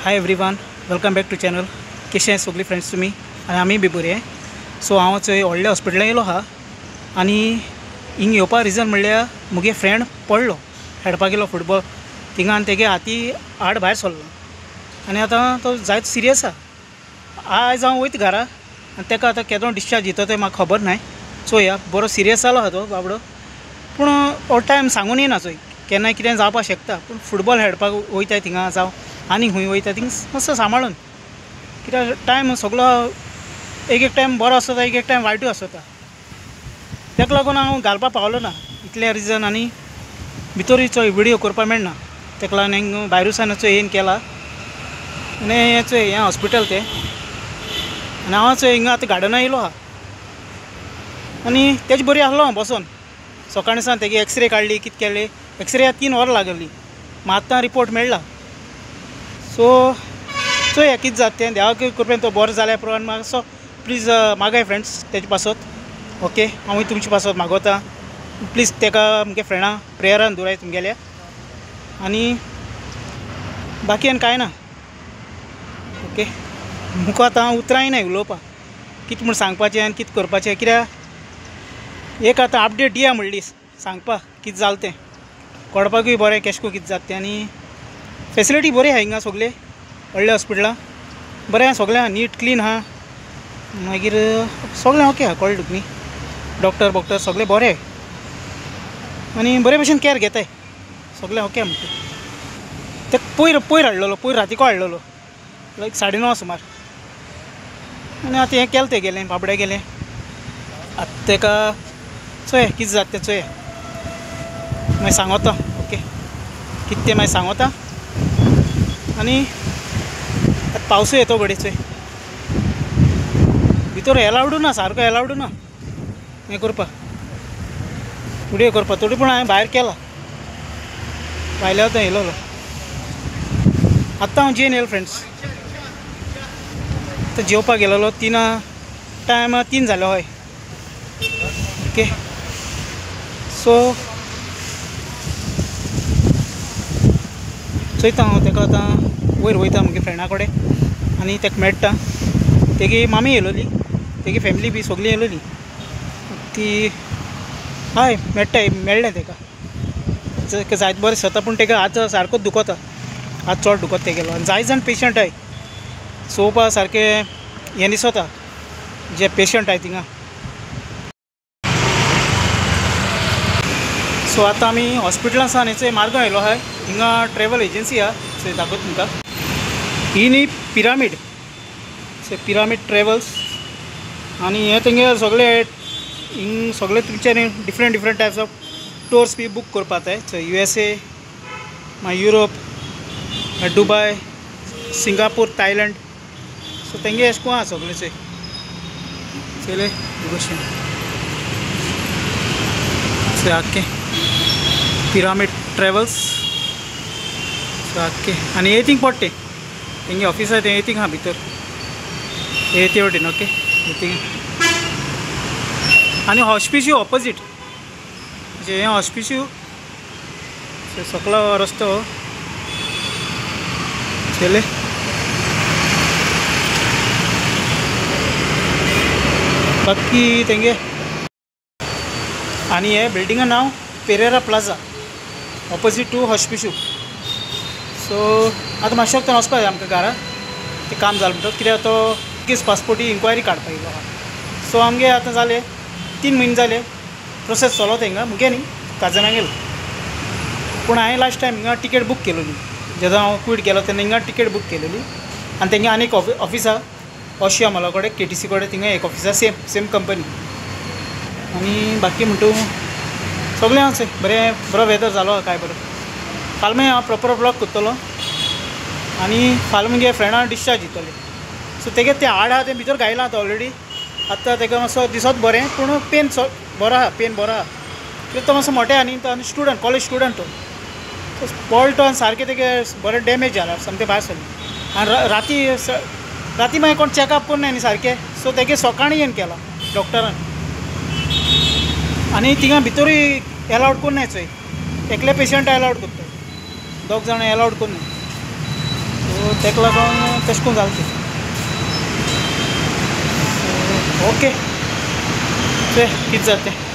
Hi everyone, welcome back to channel. कशें सगळीं friends तुमी आनी आमी बी बरे. सो हांव चोय व्हडल्या हॉस्पिटलान येयलो आहा आनी हिंग येवपा रिजन म्हणल्यार मुगे फ्रेंड पडलो खेळपाक गेलो फुटबॉल थिंगा आनी तेगे हाती हाड भायर सरलो आनी आतां तो जायत सिरियस आहा. आयज हांव वयता घरा आनी तेका आतां केदो डिस्चार्ज दिता तें म्हाका खबर नाय. चोया बरो सिरियस जालो आहा तो बाबडो, पूण हो टायम सांगून येना चोय केन्नाय कितें जावपाक शकता. पूण फुटबॉल खेळपाक वयताय थिंगा जावं आनी खूंय वयता थिंग मातसो सांबाळून, कित्याक टायम सगलो एक एक टायम बरो आसता, एक एक टायम वायटूय आसता. ताका लागून हांव घालपाक पावलो ना इतले रिजन. आनी भितरूय चोय विडियो करपाक मेळना, ताका लागून हिंग भायरूसान चोय येवन केला. आनी हें चोय हें हॉस्पिटल तें. आनी हांव चोय हिंगा आतां गार्डना येयलो आहा आनी तेजे बरी आसलो हांव बसोन. सकाळीं सावन तेगे एक्सरे काडली, कितें केलें, एक्सरे 3 वरां लागली, मागीर आतां रिपोर्ट मेळ्ळा. सो चोया कितें जाता तें, देवा कृपेन तो बरो जाल्या पुरो. आनी मातसो प्लीज मागाय फ्रेंड्स तेजे पासत. ओके, हांवूय तुमचे पासत मागोता, प्लीज तेका मुगे फ्रेंडा प्रेयरान दवराय तुमगेल्या. आनी बाकी आनी कांय ना. ओके, मुका आतां उतरांय ना उलोवपाक, कितें म्हूण सांगपाचें आनी कितें करपाचें, कित्याक एक आतां अपडेट दिया म्हणली सांगपाक कितें जालें तें, कळपाकूय बरें केशको कितें जाता तें. आनी फेसिलिटी बरी आहा हिंगा सगळे व्हडल्या हॉस्पिटलां बरें आहा, सगळें आहा नीट क्लीन आहा. मागीर सगळें ओके आहा, कळ्ळें तुका न्ही, डॉक्टर बॉक्टर सगळे बरे आनी बरे भशेन कॅर घेताय, सगळें ओके म्हणटा. ते पयर पयर हाडलेलो, पयर रातीको हाडलेलो लायक 9:30 सुमार. आनी आतां हें केलें तें गेलें बाबडे गेलें. आतां तेका चोया कितें जाता तें चोया, मागीर सांगोता. ओके, कितें तें मागीर सांगोता. आनी आतां पावसूय येतो घडये चोय, भितर एलावडू ना, सारको एलावडू ना हें करपाक, विडियो करपाक थोडी. पूण हांवें भायर केला, भायल्या आतां येयलोलो. आत्तां हांव जेवन येयलो फ्रेंड्स, आतां जेवपाक गेलेलो 3 टायम 3 जालो हय. ओके, सो चोयता हांव तेका आतां वयर वयता मुगे फ्रेंडा कडेन आनी तेका मेळटा. तेगी मामी येयलोली, तेगी फॅमिली बी सगळीं येयलोली, ती हय मेळटा, मेळ्ळें तेका. जायत बरें दिसता, पूण तेका हात सारकोच दुखता, हात चड दुखता तेगेलो. आनी जाय जाण पेशंट आहाय चोवपा सारकें हें दिसता जे पेशंट आहाय थिंगा. सो आतां आमी हॉस्पिटलां सावन हेचो मार्गां येयलो आहाय. हिंगा ट्रॅवल एजन्सी आहा, चोय दाखयता तुमकां. ही न्ही पिरामीड, पिरामीड ट्रॅवल्स. आनी हें तेंगे सगळे हिंग सगळे तुमचे न्ही different different types of tours B book करपाक जाय. चोय USA, मागीर युरोप, मागीर दुबाय, सिंगापूर, थायलंड. सो तेंगे अशें करून आहा सगळें. चोय चोयलें भशेन चोय आख्खें पिरामीड ट्रॅवल्स आख्खें. आनी एतींग पडटे तेंगे ऑफिस आहा तें एतींग आहा भितर, एती वटेन. ओके, एतींग. आनी हॉस्पिशियो ऑपोजीट, म्हणजे हें हॉस्पिशियो सकलो रस्तो चोयलें. बाकी तेंगे. आनी हे बिल्डिंगा नांव Pereira plaza, opposite to Hospicio. So आतां मातशें वखदान वचपाक जाय आमकां घरा, तें काम जालें म्हणटकच, कित्याक तो केस पासपोर्टी इन्क्वायरी काडपाक येयलो आहा. सो आमगे आतां जालें 3 म्हयने जाले प्रोसेस चलता हिंगा, मुगे न्ही काजना गेलो. पूण हांवें लास्ट टायम हिंगा टिकेट बूक केलोली, जेन्ना हांव क्वीट केलो तेन्ना हिंगा टिकेट बूक केलेली. आनी तेंगे आनी एक ऑफिस आहा ऑशिया मॉला कडेन, KTC कडेन, थिंगा एक ऑफिस आहा, सेम सेम कंपनी. आनी बाकी म्हणटू सगळें आसा बरें, बरो वेदर जालो काय बरो. फाल्यां मागीर हांव प्रोपर ब्लॉग करतलो आनी फाल्यां मुगे फ्रेंडा डिस्चार्ज दितले. सो तेगे तें हाड आहा तें भितर घायलां आतां ऑलरेडी. आतां तेका मातसो दिसत बरें, पूण पेन बरो आहा, पेन बरो आहा, कित्याक तो मातसो मोठे आहा न्ही, तो आनी स्टुडंट, कॉलेज स्टुडंट तो पडलो तो आनी सारकें तेगे बरें डॅमेज जाला सामकें भायर सरलें. आनी राती राती मागीर कोण चॅकअप करूं न्ही सारकें, सो तेगे सकाळीं येवन केलां डॉक्टरान. आनी थिंगा भितरूय एलावड करूं नाय चोय, एकले पेशंट एलावड करता, 2 जाणां एलावड करूं. सो तेका लागून तशें करून जालें तें. ओके, चोया कितें जाता तें.